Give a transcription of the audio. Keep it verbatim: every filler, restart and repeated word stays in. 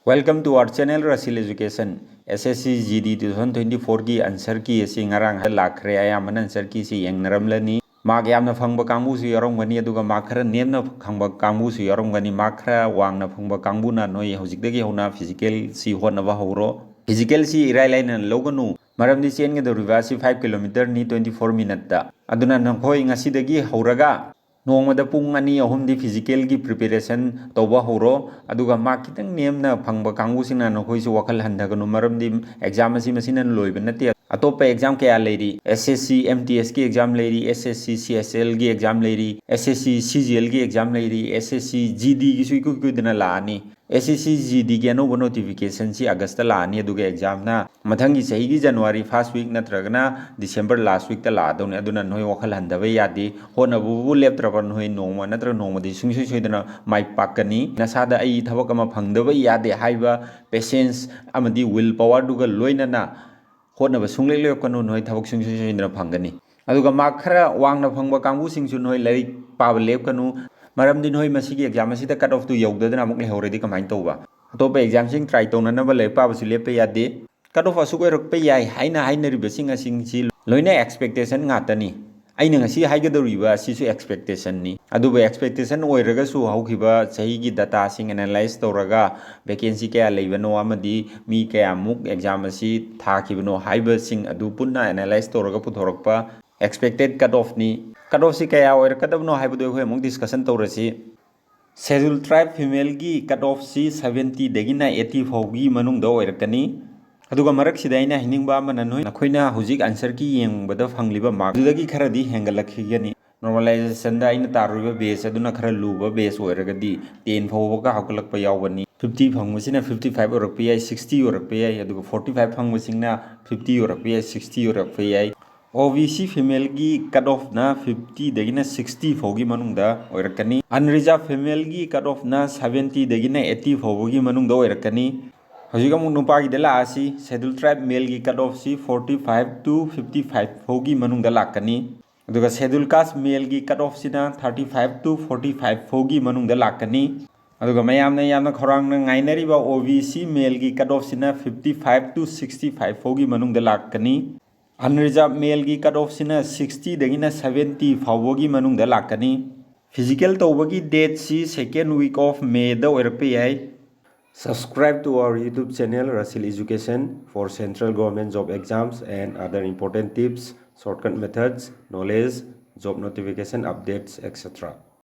Welcome to our channel, Rasil Education. S S C G D two thousand twenty-four ꯒꯤ answer key ꯑꯁꯤ ꯉꯔꯥꯡ ꯂꯥꯛꯈ꯭ꯔꯦ꯫ ꯑꯌꯥꯝꯕꯅ answer key ꯁꯤ ꯌꯦꯡꯅꯔꯝꯂꯅꯤ꯫ Mark ꯌꯥꯝꯅ ꯐꯪꯕ ꯀꯥꯡꯕꯨꯁꯨ ꯌꯥꯎꯔꯝꯒꯅꯤ, ꯑꯗꯨꯒ mark ꯈꯔ ꯅꯦꯝꯅ ꯐꯪꯕ ꯀꯥꯡꯕꯨꯁꯨ ꯌꯥꯎꯔꯝꯒꯅꯤ꯫ Mark ꯈꯔ ꯋꯥꯡꯅ ꯐꯪꯕ ꯀꯥꯡꯕꯨꯅ ꯅꯣꯏ ꯍꯧꯖꯤꯛꯇꯒꯤ ꯍꯧꯅ physical ꯁꯤ ꯍꯣꯠꯅꯕ ꯍꯧꯔꯣ꯫ Physical ꯁꯤ ꯏꯔꯥꯏ ꯂꯥꯏꯅ ꯂꯧꯒꯅꯨ, ꯃꯔꯝꯗꯤ ꯆꯦꯟꯒꯗꯧꯔꯤꯕ ꯑꯁꯤ five kilometre ꯅꯤ, twenty four minute ꯇ꯫ ꯑꯗꯨꯅ ꯅꯈꯣꯏ ꯉꯁꯤꯗꯒꯤ ꯍꯧꯔꯒ ꯅꯣꯡꯃꯗ ꯄꯨꯡ ꯑꯅꯤ ꯑꯍꯨꯝꯗꯤ physical ꯒꯤ preparation ꯇꯧꯕ ꯍꯧꯔꯣ꯫ ꯑꯗꯨꯒ mark ꯈꯤꯇꯪ ꯅꯦꯝꯅ ꯐꯪꯕ ꯀꯥꯡꯕꯨꯁꯤꯡꯅ ꯅꯈꯣꯏꯁꯨ ꯋꯥꯈꯜ ꯍꯟꯊꯒꯅꯨ, ꯃꯔꯝꯗꯤ exam ꯑꯁꯤ ꯃꯁꯤꯅ ꯂꯣꯏꯕ ꯅꯠꯇꯦ꯫ ꯑꯇꯣꯞꯄ exam ꯀꯌꯥ ꯂꯩꯔꯤ, S S C M T S ꯀꯤ exam ꯂꯩꯔꯤ, S S C C S L ꯒꯤ exam ꯂꯩꯔꯤ, S S C C G L ꯒꯤ exam ꯂꯩꯔꯤ, S S C G D ꯒꯤꯁꯨ ꯏꯀꯨꯏ ꯀꯨꯏꯗꯅ ꯂꯥꯛꯑꯅꯤ꯫ S S C G D ꯒꯤ ꯑꯅꯧꯕ notification ꯁꯤ August ꯇ ꯂꯥꯛꯑꯅꯤ, ꯑꯗꯨꯒ exam ꯅ ꯃꯊꯪꯒꯤ ꯆꯍꯤꯒꯤ January first week ꯅꯠꯇ꯭ꯔꯒꯅ December last week ꯇ ꯂꯥꯛꯑꯗꯧꯅꯤ꯫ ꯑꯗꯨꯅ ꯅꯣꯏ ꯋꯥꯈꯜ ꯍꯟꯊꯕ ꯌꯥꯗꯦ꯫ ꯍꯣꯠꯅꯕꯕꯨ ꯂꯦꯞꯇ꯭ꯔꯕ ꯅꯣꯏ ꯅꯣꯡꯃ ꯅꯠꯇ꯭ꯔꯒ ꯅꯣꯡꯃꯗꯤ ꯁꯨꯡꯁꯣꯏ ꯁꯣꯏꯗꯅ ꯃꯥꯏ ꯄꯥꯛꯀꯅꯤ꯫ ꯅꯁꯥꯗ "ꯑꯩ ꯊꯕꯛ ꯑꯃ ꯐꯪꯗꯕ ꯌꯥꯗꯦ" ꯍꯥꯏꯕ patience ꯑꯃꯗꯤ will power ꯗꯨꯒ ꯂꯣꯏꯅꯅ ꯍꯣꯠꯅꯕ ꯁꯨꯡꯂꯦꯞ ꯂꯦꯞꯀꯅꯨ, ꯅꯣꯏ ꯊꯕꯛ ꯁꯨꯡꯁꯣꯏ ꯁꯣꯏꯗꯅ ꯐꯪꯒꯅꯤ꯫ ꯑꯗꯨꯒ mark ꯈꯔ ꯋꯥꯡꯅ ꯐꯪꯕ ꯀꯥꯡꯕꯨꯁꯤꯡꯁꯨ ꯅꯣꯏ ꯂꯥꯏꯔꯤꯛ ꯄꯥꯕ ꯂꯦꯞꯀꯅꯨ, ꯃꯔꯝꯗꯤ ꯅꯣꯏ ꯃꯁꯤꯒꯤ exam ꯑꯁꯤꯗ cut off ꯇꯨ ꯌꯧꯗꯗꯅ ꯑꯃꯨꯛ ꯂꯩꯍꯧꯔꯗꯤ ꯀꯃꯥꯏꯅ ꯇꯧꯕ? ꯑꯇꯣꯞꯄ exam ꯁꯤꯡ try ꯇꯧꯅꯅꯕ ꯂꯥꯏꯔꯤꯛ ꯄꯥꯕꯁꯨ ꯂꯦꯞꯄ ꯌꯥꯗꯦ꯫ Cut off ꯑꯁꯨꯛ ꯑꯣꯏꯔꯛꯄ ꯌꯥꯏ ꯍꯥꯏꯅ ꯍꯥꯏꯅꯔꯤꯕꯁꯤꯡ ꯑꯁꯤꯡꯁꯤ ꯂꯣꯏꯅ expectation ꯉꯥꯛꯇꯅꯤ꯫ ꯑꯩꯅ ꯉꯁꯤ ꯍꯥꯏꯒꯗꯧꯔꯤꯕ ꯑꯁꯤꯁꯨ expectation ꯅꯤ꯫ ꯑꯗꯨꯕꯨ expectation ꯑꯣꯏꯔꯒꯁꯨ ꯍꯧꯈꯤꯕ ꯆꯍꯤꯒꯤ data ꯁꯤꯡ analyse ꯇꯧꯔꯒ vacancy ꯀꯌꯥ ꯂꯩꯕꯅꯣ ꯑꯃꯗꯤ ꯃꯤ ꯀꯌꯥꯃꯨꯛ exam ꯑꯁꯤ ꯊꯥꯈꯤꯕꯅꯣ ꯍꯥꯏꯕꯁꯤꯡ ꯑꯗꯨ ꯄꯨꯟꯅ analyse ꯇꯧꯔꯒ ꯄꯨꯊꯣꯔꯛꯄ expected cut off ꯅꯤ꯫ Cut off ꯁꯤ ꯀꯌꯥ ꯑꯣꯏꯔꯛꯀꯗꯕꯅꯣ ꯍꯥꯏꯕꯗꯨ ꯑꯩꯈꯣꯏ ꯑꯃꯨꯛ discussion ꯇꯧꯔꯁꯤ꯫ Schedule tribe female ꯒꯤ cut off ꯁꯤ seventy ꯗꯒꯤꯅ eighty ꯐꯥꯎꯒꯤ ꯃꯅꯨꯡꯗ ꯑꯣꯏꯔꯛꯀꯅꯤ꯫ ꯑꯗꯨꯒ ꯃꯔꯛꯁꯤꯗ ꯑꯩꯅ ꯍꯥꯏꯅꯤꯡꯕ ꯑꯃꯅ, ꯅꯣꯏ, ꯅꯈꯣꯏꯅ ꯍꯧꯖꯤꯛ answer key ꯌꯦꯡꯕꯗ ꯐꯪꯂꯤꯕ mark ꯑꯗꯨꯗꯒꯤ ꯈꯔꯗꯤ ꯍꯦꯟꯒꯠꯂꯛꯈꯤꯒꯅꯤ꯫ Normalization ꯗ ꯑꯩꯅ ꯇꯥꯔꯨꯔꯤꯕ batch ꯑꯗꯨꯅ ꯈꯔ ꯂꯨꯕ batch ꯑꯣꯏꯔꯒꯗꯤ ten ꯐꯥꯎꯕꯒ ꯍꯧꯒꯠꯂꯛꯄ ꯌꯥꯎꯒꯅꯤ꯫ Fifty ꯐꯪꯕꯁꯤꯅ fifty five ꯑꯣꯏꯔꯛꯄ ꯌꯥꯏ, sixty ꯑꯣꯏꯔꯛꯄ ꯌꯥꯏ, ꯑꯗꯨꯒ forty five ꯐꯪꯕꯁꯤꯡꯅ fifty ꯑꯣꯏꯔꯛꯄ ꯌꯥꯏ, sixty ꯑꯣꯏꯔꯛꯄ ꯌꯥꯏ꯫ O B C female ꯒꯤ cut off ꯅ fifty ꯗꯒꯤꯅ sixty ꯐꯥꯎꯒꯤ ꯃꯅꯨꯡꯗ ꯑꯣꯏꯔꯛꯀꯅꯤ꯫ Unreserved female ꯒꯤ cut off ꯅ seventy ꯗꯒꯤꯅ eighty ꯐꯥꯎꯕꯒꯤ ꯃꯅꯨꯡꯗ ꯑꯣꯏꯔꯛꯀꯅꯤ꯫ ꯍꯧꯖꯤꯛ ꯑꯃꯨꯛ ꯅꯨꯄꯥꯒꯤꯗ ꯂꯥꯛꯑꯁꯤ꯫ Schedule tribe male ꯒꯤ cut off ꯁꯤ forty five to fifty five ꯐꯥꯎꯒꯤ ꯃꯅꯨꯡꯗ ꯂꯥꯛꯀꯅꯤ꯫ ꯑꯗꯨꯒ Schedule caste male ꯒꯤ cut off ꯁꯤꯅ thirty five to forty five ꯐꯥꯎꯒꯤ ꯃꯅꯨꯡꯗ ꯂꯥꯛꯀꯅꯤ꯫ ꯑꯗꯨꯒ ꯃꯌꯥꯝꯅ ꯌꯥꯝꯅ ꯈꯧꯔꯥꯡꯅ ꯉꯥꯏꯅꯔꯤꯕ ꯑꯣ ꯕꯤ ꯁꯤ ꯃꯦꯜꯒꯤ ꯀꯠ ꯑꯣꯐꯁꯤꯅ fifty five to sixty five ꯐꯥꯎꯒꯤ ꯃꯅꯨꯡꯗ ꯂꯥꯛꯀꯅꯤ꯫ ꯑꯟꯔꯤꯖꯥꯔꯚ ꯃꯦꯜꯒꯤ ꯀꯠ ꯑꯣꯐꯁꯤꯅ ꯁꯤꯛꯁꯇꯤꯗꯒꯤꯅ ꯁꯚꯦꯟꯇꯤ ꯐꯥꯎꯕꯒꯤ ꯃꯅꯨꯡꯗ ꯂꯥꯛꯀꯅꯤ꯫ ꯐꯤꯖꯤꯀꯦꯜ ꯇꯧꯕꯒꯤ ꯗꯦꯠꯁꯤ ꯁꯦꯀꯦꯟ ꯋꯤꯛ ꯑꯣꯐ ꯃꯦꯗ ꯑꯣꯏꯔꯛꯄ ꯌꯥꯏ꯫ Subscribe to our YouTube channel, Rasil Education, for central government job exams and other important tips, shortcut methods, knowledge, job notification updates, et cetera.